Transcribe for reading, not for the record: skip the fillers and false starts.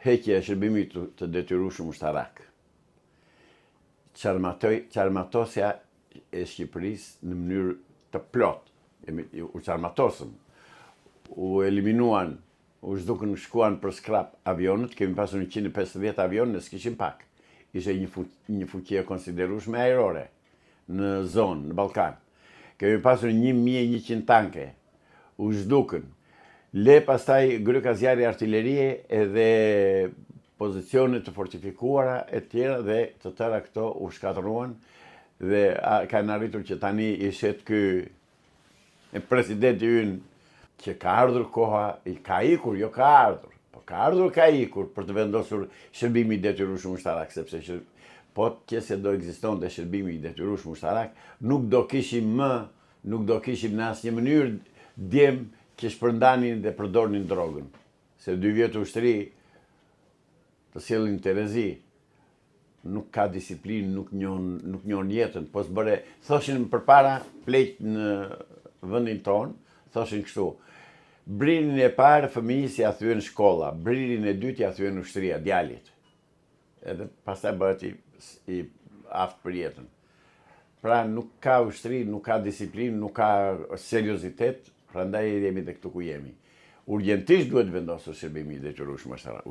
Heqja e shërbimit të detyrueshëm ushtarak. Çarmatosja e Shqipërisë në mënyrë të plotë. U çarmatosëm. U eliminuan, u zhdukën, shkuan për skrap avionët, kemi pasur 150 avionë, ne s'kishim pak. Ishte një, një fuqi e konsiderueshme ajrore në zonë, në Ballkan. Kemi pasur 1100 tanke, u zhdukën. Le pastaj gryka zjarri artilerie edhe pozicione të fortifikuara e tjera dhe të tëra këto u shkatërruan dhe kanë arritur që tani i shet ky presidenti ynë që ka ardhur koha, ka ikur, jo ka ardhur, po ka ardhur ka ikur për të vendosur shërbimi i detyrueshëm ushtarak, sepse shër, po të qe se do ekzistonte shërbimi i detyrueshëm ushtarak, nuk do kishim më, nuk do kishim në asnjë mënyrë djem që shpërndanin dhe përdornin drogën. Se dy vjet ushtri të sjellin terezi, nuk ka disiplinë, nuk njohën, nuk njohën jetën, po s'bëre, thoshin përpara pleqt në vendin tonë, thoshin kështu, bririn e parë fëmijës ja thyen shkolla, bririn e dytë ja thyen ushtria, djalit. Edhe pastaj bëhet i, i aftë për jetën. Pra nuk ka ushtri, nuk ka disiplinë, nuk ka seriozitet, prandaj jemi dhe këtu ku jemi. Urgjentisht duhet vendosur shërbimi i detyrueshëm ushtarak.